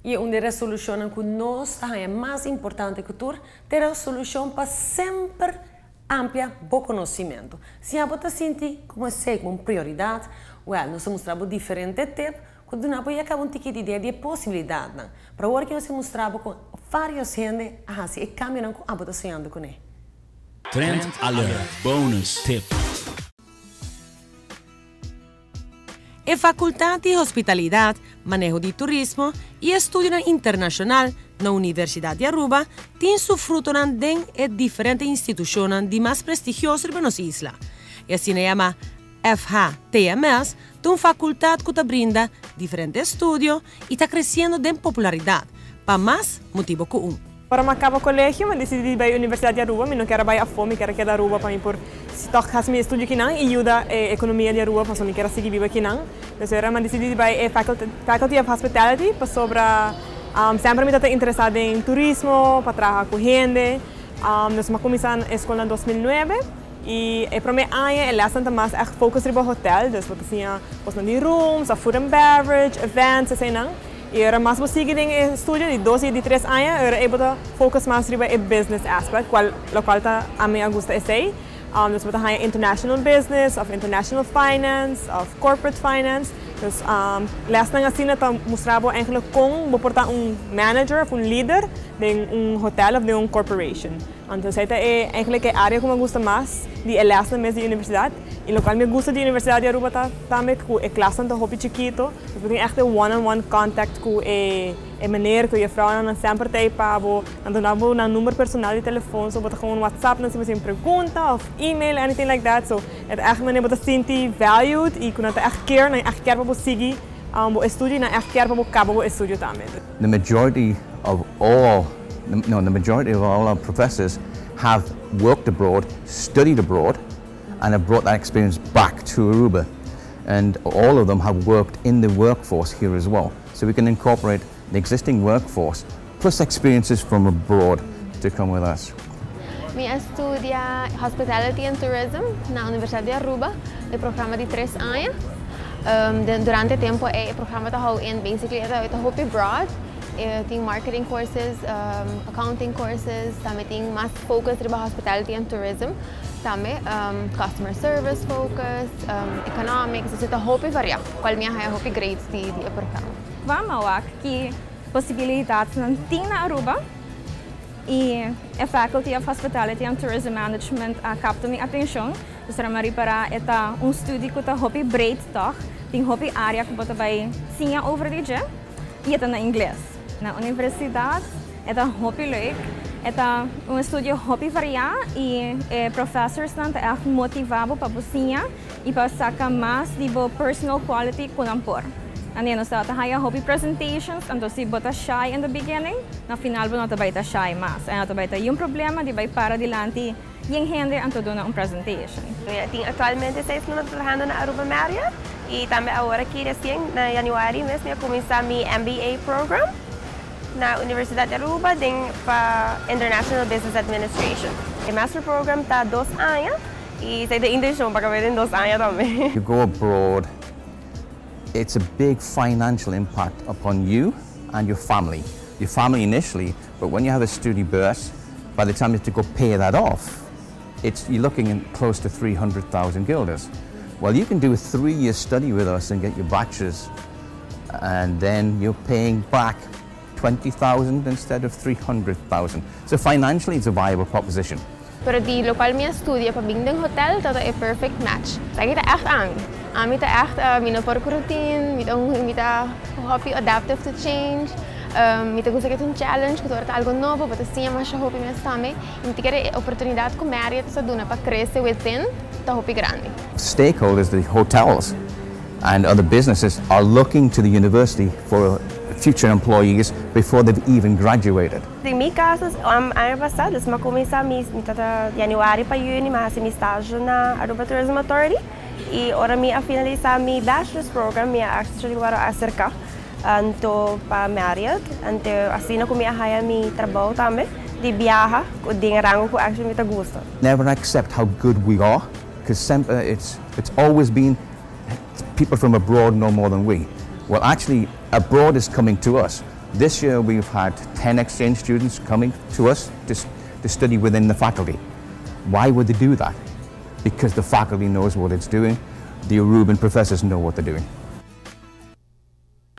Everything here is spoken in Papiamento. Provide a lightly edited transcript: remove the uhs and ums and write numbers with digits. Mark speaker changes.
Speaker 1: Y un di e resolucionnan cu nos ta haya mas importante cu tur, ta e resolucion pa semper amplia bo conocimento. Si abo ta sinti como esey como un prioridad, well, nos ta mustra bo diferente tip cu ta duna bo ya caba un tiki di idea di e posibilidadnan. Pero awor aki nos ta mustra bo con varios hende a haci e cambionan cu abo ta soñando cune.
Speaker 2: Trend Alert Bonus Tip.
Speaker 1: E Facultad di Hospitalidad, Maneho di Turismo y Estudionan Internacional na Universidad di Aruba tin su frutonan den e diferente institucionnan di mas prestigioso riba nos isla. E asina yama FHTMS ta un facultad cu ta brinda diferente estudio y ta creciendo den popularidad pa mas motibo cu un.
Speaker 3: Ora mi a caba colegio, mi a dicidi di bay Universidad di Aruba. Mi no kier a bay afo, mi kier a keda Aruba pa mi por toch haci mi estudio kinan y yuda e economia di Aruba pasobra mi kier a sigui biba kinan. Dus ora mi a dicidi di bay e Faculty of Hospitality pasobra semper mi tabata interesa den turismo, pa traha cu hende. Dus mi a cuminsa e scol na 2009 y e prome aña e lesnan ta mas echt focus riba hotel, dus bo ta siña cosnan di rooms of food and beverage, events, eseinan. Y ora mas bo sigui den e estudio di 2 y di 3 aña, ora ey bo ta focus mas riba e business aspect, cual locual ta ami a gusta esey. Dus bo ta haña international business of international finance of corporate finance. Dus lesnan asina ta mustra bo eigenlijk con bo por ta un manager of un lider den un hotel of den un corporation. Anto esey ta e eigenlijk e area cu mi a gusta mas di e lesnan mes di universidad. Y locual mi a gusta di Universidad di Aruba ta tambe cu e klasnan ta hopi chikito. Dus bo tin echt e one on one contact cu e e meneer cu e juffrouwnan, nan semper ta ey pa bo, nan ta duna bo nan number personal di telefon, so bo ta gewoon WhatsApp nan si bo tin pregunta of email anything like that, so e ta echt manera bo ta sinti valued y cu nan ta echt care, nan echt kier pa bo sigui bo estudio y nan echt kier pa bo caba bo estudio tambe.
Speaker 4: The majority of all, no, the majority of all our professors have worked abroad, studied abroad, and have brought that experience back to Aruba. And all of them have worked in the workforce here as well. So we can incorporate the existing workforce plus experiences from abroad to come with us.
Speaker 5: Mi a studia Hospitality and Tourism na Universidad di Aruba, e programa di 3 aña. Durante e tempo e programa ta hou in basically e ta hopi broad. Tin marketing courses, accounting courses, tambe tin mas focus riba hospitality and tourism. Tambe customer service focus, economics, dus e ta hopi varia, cual mi a haya hopi grades di e programa.
Speaker 6: Ban a wak ki posibilidadnan tin na Aruba y e Faculty of Hospitality and Tourism Management a capta mi atencion. Dus ora mi a ripara e ta un studie cu ta hopi breed toch, tin hopi area cu bo ta bay siña over di dje y e ta na Ingles. Na universidad e ta hopi leuk, e ta un estudio hopi varia y e professorsnan ta echt motiva bo pa bo siña y pa saca mas di bo personal quality cu nan por. Ane nos tabata haya hopi presentations, anto si bo ta shy in the beginning, na final bo no ta bay ta shy mas. E no ta bay ta un problema di bay para dilanti yen hende anto duna un presentation.
Speaker 7: Mi tin actualmente 6 luna trahando na Aruba Marriott y tambe awor aki recien na januari mes mi a cuminsa mi MBA program na Universidad di Aruba den pa International Business Administration. E master program ta 2 aña y esey ta intencion pa caba den 2 aña tambe.
Speaker 4: You go abroad, it's a big financial impact upon you and your family. Your family initially, but when you have a studiebeurs, by the time you have to go pay that off, you're looking at close to 300,000 guilders. Well, you can do a 3-year study with us and get your bachelor's, and then you're paying back 20,000 instead of 300,000. So financially, it's a viable proposition.
Speaker 5: Pero di locual mi a studia pa bin den hotel, ta e perfect match. Esaki ta echt ami. Ami ta echt, mi no por routine, mi ta hopi adaptive to change. Mi ta gusta cu un challenge, cu ta algo nobo, pa siña mas hopi mes tambe. Y mi ta kere oportunidad cu Marriott ta duna pa crece within, ta hopi grandi.
Speaker 4: Stakeholders, the hotels and other businesses are looking to the university for future employees before they've even graduated.
Speaker 7: Den mi caso, aña pasa, dus mi a cuminsa mi ta januari pa juni, m'a haci mi stage na Aruba Tourism Authority y ora mi a finalisa mi bachelor's program, mi a actually a acerca anto pa Marriott, anto asina cu mi a haya mi trabou tambe di biaha, den rango cu actually mi ta gusta.
Speaker 4: Never accept how good we are, because it's always been people from abroad know more than we. Well, actually, abroad is coming to us. This year we've had 10 exchange students coming to us to study within the faculty. Why would they do that? Because the faculty knows what it's doing, the Aruban professors know what they're doing.